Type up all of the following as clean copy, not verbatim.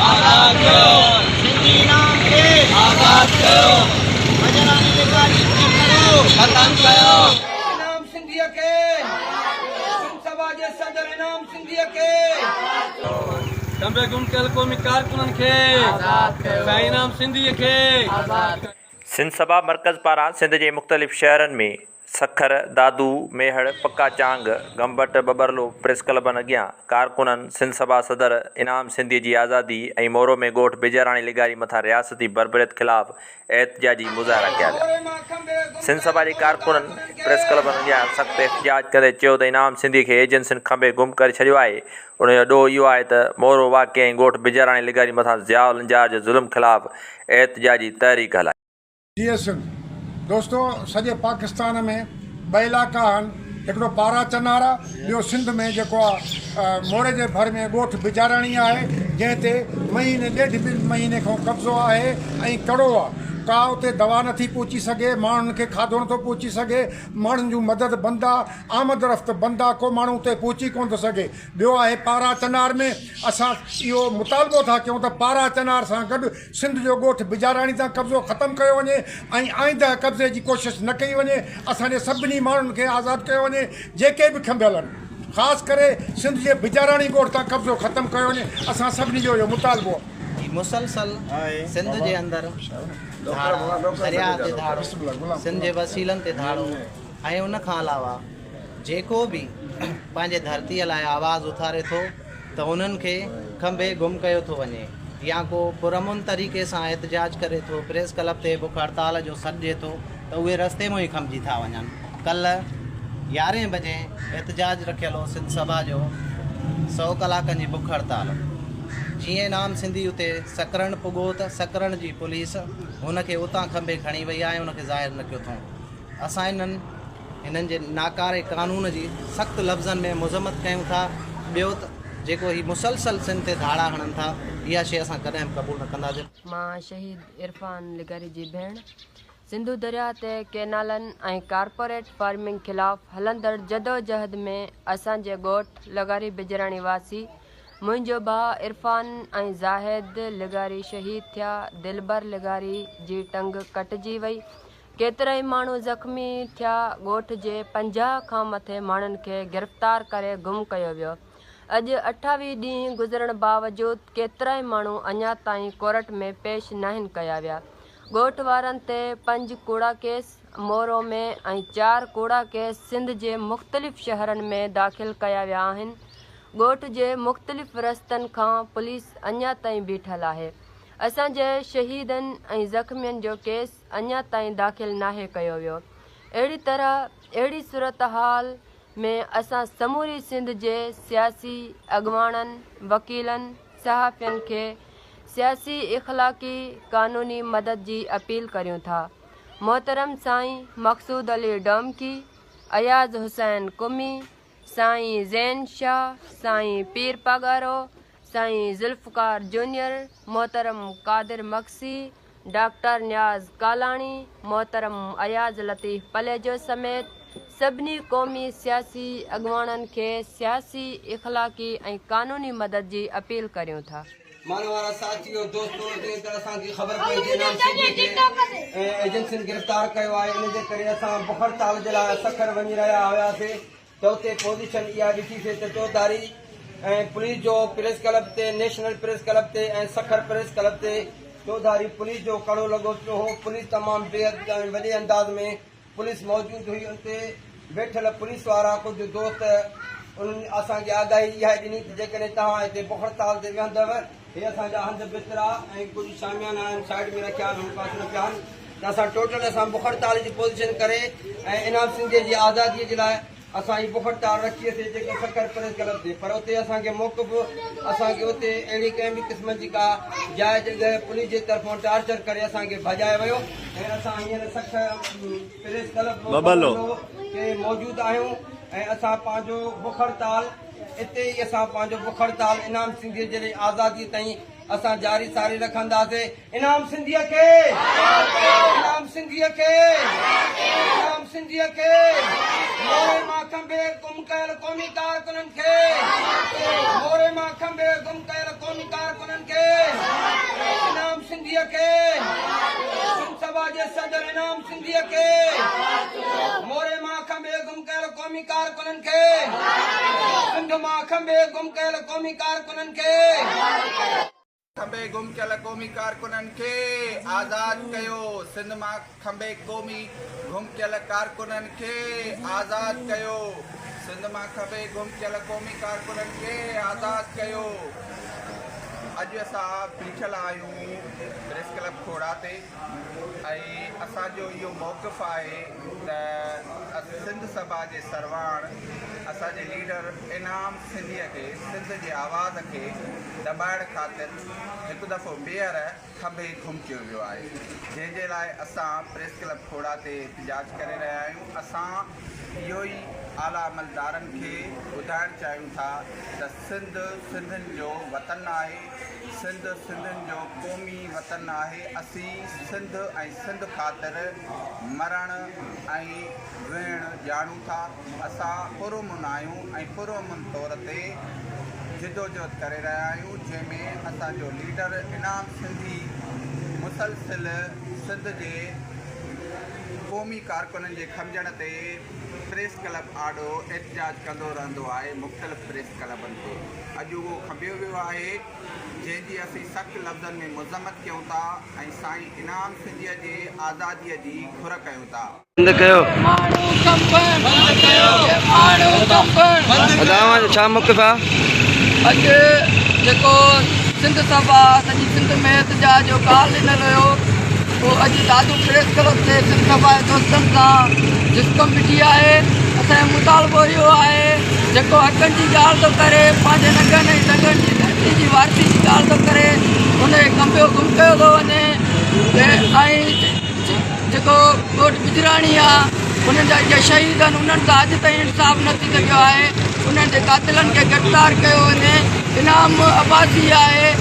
آزاد ڪيو سنڌي انعام کي آزاد ڪيو بجراڻي لغاري کي ڪڙو ختم ڪيو. انعام سنڌيء کي سنڌ سڀا جي صدر انعام سنڌيء کي. کنڀي گم ڪيل قومي ڪارڪنن کي سائين انعام سنڌيء کي. سنڌ سڀا مرڪز پاران سنڌ جي مختلف شهرن ۾ سکر، دادو، ميهڙ، پڪا چانگ، گمبٽ، ٻٻرلو پريس ڪلبن اڳيان ڪارڪنن سنڌ سڀا صدر انعام سنڌي جي آزادي ۽ مورو ۾ ڳوٺ بيجاراڻي لغاري مٿان رياستي بربريت خلاف احتجاجي مظاهرا ڪيا ويا. سنڌ سڀا جي ڪارڪنن پريس ڪلبن اڳيان سخت احتجاج ڪندي چيو ته انعام سنڌي کي ايجنسين کنڀي گم ڪري ڇڏيو آهي ان جو ڏوهه اهو آهي ته مورو واقعي ۽ ڳوٺ بجاراڻي لغاري مٿان ضياء لنجار جي ظلم خلاف احتجاجي تحريڪ هلائي. جيئي سنڌ دوستو سڄي پاڪستان ۾ ٻه علائقا آهن هڪڙو پارا چنار آ ٻيو سنڌ ۾ جيڪو آ موري جي ڀر ۾ ڳوٺ بجاراڻي آهي جنهن تي مهيني ڏيڍ ٻن مهيني کان قبضو آهي ۽ ڪڙو آ ڪا اتي دوا نٿي پهچي سگهي ماڻهن کي کاڌو نٿو پهچي سگهي ماڻهن جون مدد بند آ آمد رفت بند آ ڪو ماڻهو اتي پهچي ڪونه ٿو سگهي ٻيو آهي پارا چنار ۾ اسان اهو مطالبو ٿا ڪيون ته پارا چنار سان گڏ سنڌ جو ڳوٺ بجاراڻي تان قبضو ختم ڪيو وڃي ۽ آئنده قبضي جي ڪوشش نه ڪئي وڃي، اسان جي سڀني ماڻهن کي آزاد ڪيو وڃي جيڪي به کنڀيل آهن خاص ڪري سنڌ جي بجاراڻي ڳوٺ تان قبضو ختم ڪيو وڃي اسان سڀني جو اهو مطالبو آهي. هي مسلسل سنڌ جي اندر ڌاڙا، درياهه تي ڌاڙو، سنڌ جي وسيلن تي ڌاڙو ۽ ان کان علاوه جيڪو به پنهنجي ڌرتيء لاء آواز اٿاري ٿو ته انهن کي کنڀي گم ڪيو ٿو وڃي يا ڪو پرامن طريقي سان احتجاج ڪري ٿو، پريس ڪلب تي بک هڙتال جو سڏ ڏئي ٿو ته اهي رستي مان ئي کنڀجي ٿا وڃن. ڪلهه يارهين بجي احتجاج رکيل هو سنڌ سڀا جو سئو ڪلاڪن جي بک هڙتال. جيئن انعام سنڌي اتي سڪرنڊ پڳو ته سڪرنڊ جي پوليس هن کي اتان کنڀي کڻي وئي آهي ۽ ان کي ظاهر نه ڪيو اٿئون. اسان انهن هنن جي ناڪاري قانون جي سخت لفظن ۾ مذمت ڪيون ٿا، ٻيو ته جيڪو هي مسلسل سنڌ تي ڌاڙا هڻن ٿا اها شيء اسان ڪڏهن به قبول نه ڪنداسين. مان شهيد عرفان لغاري جي ڀيڻ سنڌو درياهه تي ڪينالن ۽ ڪارپوريٽ فارمنگ خلاف هلندڙ جدوجهد ۾ اسان جي ڳوٺ لغاري بجراڻي واسي منهنجو ڀاء عرفان ۽ زاهد لغاري شهيد ٿيا، دلبر لغاري جي ٽنگ ڪٽجي وئي، ڪيترائي ماڻهو زخمي ٿيا، ڳوٺ جي 50 کان مٿي ماڻهن کي گرفتار ڪري گم ڪيو ويو، اڄ 28 ڏينهن گذرڻ باوجود ڪيترائي ماڻهو اڃا تائين ڪورٽ ۾ پيش ناهن ڪيا ويا، ڳوٺ وارن تي پنج ڪوڙا ڪيس مورو ۾ ۽ چار ڪوڙا ڪيس سنڌ جي مختلف شهرن ۾ داخل ڪيا ويا آهن، ڳوٺ جي مختلف رستن کان پوليس اڃا تائين بيٺل آهي، اسان جي شهيدن ۽ زخمين جو ڪيس اڃا تائين داخل ناهي ڪيو ويو. اهڙي طرح اهڙي صورتحال ۾ اسان سموري سنڌ جي سياسي اڳواڻن، وڪيلن، صحافين کي سياسي اخلاقي قانوني مدد جي اپيل ڪريون ٿا. محترم سائين مقصود علي ڊومڪي، اياز حسين قمي، سائين زين شاهه، سائين پير پاڳارو، سائين ذوالفقار جونيئر، محترم قادر مگسي، ڊاڪٽر نياز ڪالاڻي، محترم اياز لطيف پليجو سميت سڀني قومي سياسي اڳواڻن کي سياسي، اخلاقي ۽ قانوني مدد جي اپيل ڪريون ٿا. مانوارا ساٿيو دوستو جيئن ته اسان کي خبر پئي ته انعام سنڌي کي ايجنسين گرفتار ڪيو آهي ان جي ڪري اسان بک هڙتال جي لاء سکر وڃي رهيا هياسي ته اتي پوزيشن اها ڏٺي سي ته چوڌاري ۽ پوليس جو پريس ڪلب تي نيشنل پريس ڪلب تي ۽ سکر پريس ڪلب تي چوڌاري پوليس جو ڪڙو لڳو پيو هو پوليس تمام بيحد ۽ وڏي انداز ۾ پوليس موجود هئي اتي ويٺل پوليس وارا ڪجهه دوست انهن اسان کي آگاهي اها ڏني ته جيڪڏهن توهان هتي بک هڙتال تي ويهندؤ هي اسان جا هنڌ بسترا ۽ ڪجهه شاميانا آهن سائيڊ ۾ رکيا آهن هن پاسي نه پيا آهن ته اسان ٽوٽل اسان بک هڙتال جي پوزيشن ڪري ۽ انعام سنڌيء جي آزاديء جي لاء اسان هي بک هڙتال رکي سي جيڪو سکر پريس ڪلب تي پر اتي اسان کي موقف اسان کي اتي اهڙي ڪنهن به قسم جي ڪا جاء جڳهه پوليس جي طرفان ٽارچر ڪري اسان کي ڀڄايو ويو ۽ اسان هينئر سکر پريس ڪلب تي موجود آهيون ۽ اسان پنهنجو بک هڙتال اتي ئي اسان پنهنجو بک هڙتال انعام سنڌيء جي آزاديء تائين اسان جاري ساري رکنداسين. انعام سنڌيء کي! انعام سنڌيء کي! انعام سنڌيء کي! موري مان کنڀي گم ڪيل قومي ڪارڪنن کي! موري مان کنڀي گم ڪيل قومي ڪارڪنن کي! سنڌيء کي موري مان کنڀي گم ڪيل قومي ڪارڪنن کي سنڌ مان کنڀي گم ڪيل قومي ڪارڪنن کي. کنڀي گم ڪيل قومي ڪارڪنن کي آزاد ڪيو سنڌ مان کنڀي قومي گم ڪيل ڪارڪنن کي آزاد ڪيو سنڌ مان کنڀي گم ڪيل قومي ڪارڪنن کي آزاد ڪيو اڄ اسان بيٺل آهيون پريس ڪلب کوڙا تي ۽ اسان جو اهو موقف آهي ته سنڌ سڀا جي سرواڻ اسان جي ليڊر انعام سنڌيء کي سنڌ جي آواز کي دٻائڻ خاطر هڪ دفعو ٻيهر کنڀي ڌمڪيو ويو آهي جنهن جي لاء اسان پريس ڪلب کوڙا تي احتجاج ڪري رهيا آهيون اسان اهو ئي اعليٰ عملدارن کي ٻڌائڻ چاهيون ٿا ته سنڌ سنڌين جو وطن آهي سنڌ سنڌين جو قومي وطن آهي اسين سنڌ ۽ سنڌ خاطر مرڻ ۽ ويهڻ ڄاڻون ٿا اسان پرامن آهيون ۽ پرامن طور تي جدوجهد ڪري رهيا آهيون جنهن ۾ اسان جو ليڊر انعام سنڌي مسلسل سنڌ جي قومي ڪارڪنن جي کنڀجڻ تي پريس ڪلب آڏو احتجاج ڪندو رهندو آهي مختلف پريس ڪلبن تي اڄ اهو کنڀيو ويو آهي جنهن جي اسين سخت لفظن ۾ مذمت ڪيون ٿا ۽ سائين انعام سنڌيء جي آزاديء جي گهر ڪيون ٿا. بند ڪيو. ادا اوهان جو ڇا موقف آ؟ اڄ جيڪو سنڌ سڀا سڄي سنڌ ۾ احتجاج جو ڪال ڏنل هيو اهو اڄ دادو پريس ڪلب تي سنڌ سڀا جي دوستن سان جسقم بيٺي آهي اسان جو مطالبو اهو آهي جيڪو حقن جي ڳالهه ٿو ڪري پنهنجي ننگن ۽ دنگن جي ڌرتي جي وارثي جي ڳالهه ٿو ڪري ان کي کنڀيو گم ڪيو ٿو وڃي ۽ جيڪو ڳوٺ بجراڻي آ انهن جا جيڪي شهيد آهن انهن سان اڄ تائين انصاف نه ٿي سگهيو آهي انهن جي قاتلن کي گرفتار ڪيو وڃي انعام عباسي آهي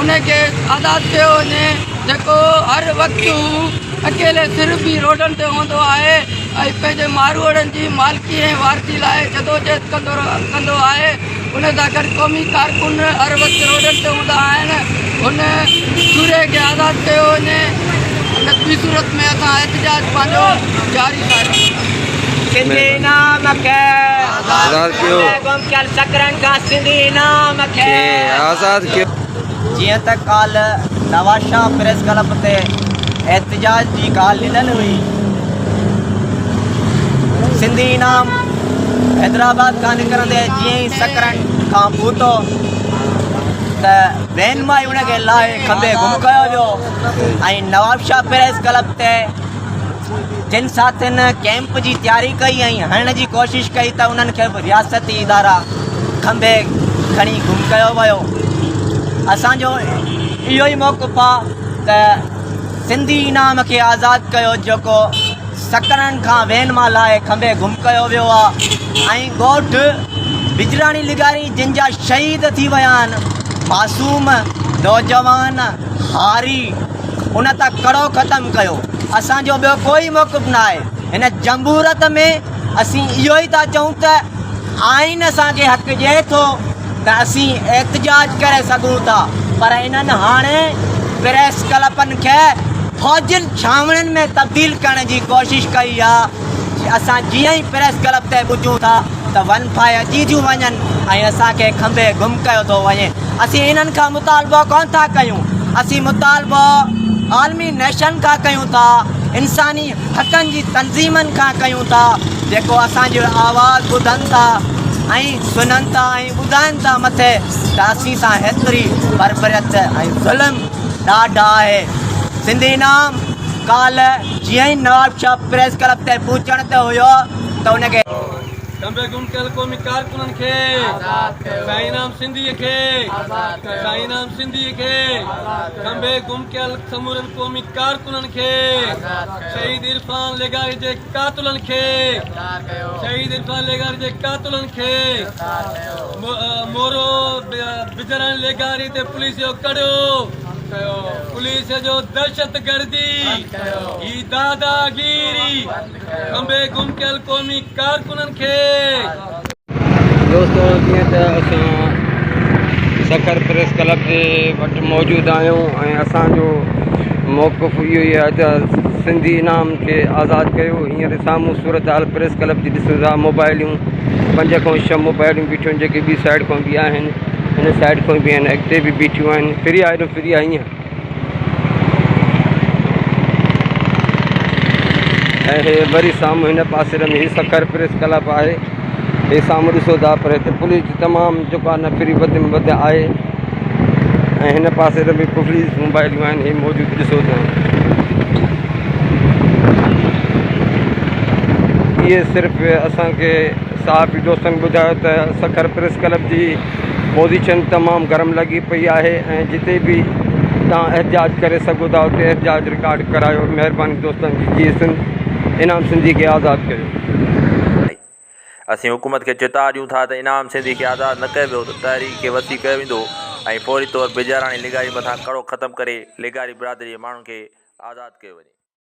ان کي آزاد ڪيو وڃي جيڪو هر وقت هو اڪيلي سر به روڊن تي هوندو آهي ۽ پنهنجي ماروئڙن جي مالڪي ۽ وارثي لاء جدوجهد ڪندو ڪندو آهي ان سان گڏ قومي ڪارڪن هر وقت روڊن تي هوندا آهن هن سورهيه کي آزاد ڪيو وڃي نه ٻي صورت ۾ اسان احتجاج پنهنجو جاري رکنداسين. سنڌي انعام کي آزاد ڪيو. گم ڪيل سڪرن کان سنڌي انعام کي آزاد ڪيو. جيئن ته ڪالهه نوابشاهه پريس ڪلب تي احتجاج جي ڪال ڏنل هئي سنڌي انعام حيدرآباد کان نڪرندي جيئن ئي سڪرنڊ کان پهتو ته وين مان ئي ان کي لاهي کنڀي گم ڪيو ويو ۽ نوابشاهه پريس ڪلب تي جن ساٿين ڪئمپ جي تياري ڪئي ۽ هڻڻ جي ڪوشش ڪئي ته انهن کي به رياستي ادارا کنڀي کڻي گم ڪيو ويو اسان جو اهو ئي موقف آ ته سنڌي انعام کي آزاد ڪيو جيڪو سڪرن کان وين مان لاهي کنڀي گم ڪيو ويو آ ۽ ڳوٺ بجراڻي لغاري جن جا شهيد ٿي ويا آهن معصوم نوجوان هاري ان تان ڪڙو ختم ڪيو اسان جو ٻيو ڪوئي موقف نه آهي هن جمهوريت ۾ اسين اهو ئي ٿا چئون ته آئين اسان کي حق ڏئي ٿو ته اسين احتجاج ڪري سگهون ٿا پر انهن هاڻي پريس ڪلبن کي فوجين ڇانوڻين ۾ تبديل ڪرڻ جي ڪوشش ڪئي آهي اسان جيئن ئي پريس ڪلب تي پهچون ٿا ته ون فائي اچي ٿيون وڃن ۽ اسان کي کنڀي گم ڪيو ٿو وڃي اسين انهن کان مطالبو ڪونه ٿا ڪيون اسين مطالبو عالمي نيشن کان ڪيون ٿا انساني حقن جي تنظيمن کان ڪيون ٿا جيڪو اسان جو آواز ٻڌن ٿا ۽ سنن ٿا ۽ ٻڌائن ٿا مٿي ته اسين سان هيتري بربريت ۽ ظلم ڏاڍ آهي سنڌي انعام ڪالهه جيئن ئي نوابشاهه پريس ڪلب تي پهچڻ تي هيو ته ان کي کنڀي گم ڪيل قومي ڪارڪنن کي سائين انعام سنڌي کي سائين انعام سنڌي کي کنڀي گم ڪيل سمورن قومي ڪارڪنن کي شهيد عرفان لغاري جي قاتلن کي شهيد عرفان لغاري جي قاتلن کي مورو بجران لغاري تي پوليس جو ڪڙو پوليس جو دهشتگردي هي داداگيري کنڀي گم ڪيل قومي ڪارڪنن کي. دوستو جيئن ته اسان سکر پريس ڪلب جي وٽ موجود آهيون ۽ اسان جو موقف اهو ئي آهي ته سنڌي انعام کي آزاد ڪيو. هينئر سامهون صورتحال پريس ڪلب جي ڏسو ٿا موبائليون پنج کان ڇهه موبائليون بيٺيون آهن جيڪي ٻي سائيڊ کان به آهن هن سائيڊ کان به آهن اڳتي به بيٺيون آهن فري آهي ايڏو فري آهي ائين ۽ هي وري سامهون هن پاسي ۾ هي سکر پريس ڪلب آهي هي سامهون ڏسو ٿا پر هتي پوليس جي تمام جيڪو آهي نفري وڌ ۾ وڌ آهي ۽ هن پاسي تي به پوليس موبائليون آهن هي موجود ڏسو ٿا اهي صرف اسانکي صحافي دوستن ٻڌايو ته سکر پريس ڪلب جي پوزيشن تمام گرم لڳي پئي آهي ۽ جتي به توهان احتجاج ڪري سگهو ٿا اتي احتجاج رڪارڊ ڪرايو مهرباني دوستن جي جي سنڌ انعام سنڌي کي آزاد ڪيو. اسين حڪومت کي چتاء ڏيون ٿا ته انعام سنڌي کي آزاد نه ڪيو ويو ته تحريڪ کي وسيع ڪيو ويندو ۽ فوري طور بجاراڻي لغاري مٿان ڪڙو ختم ڪري لغاري برادري جي ماڻهن کي آزاد ڪيو وڃي.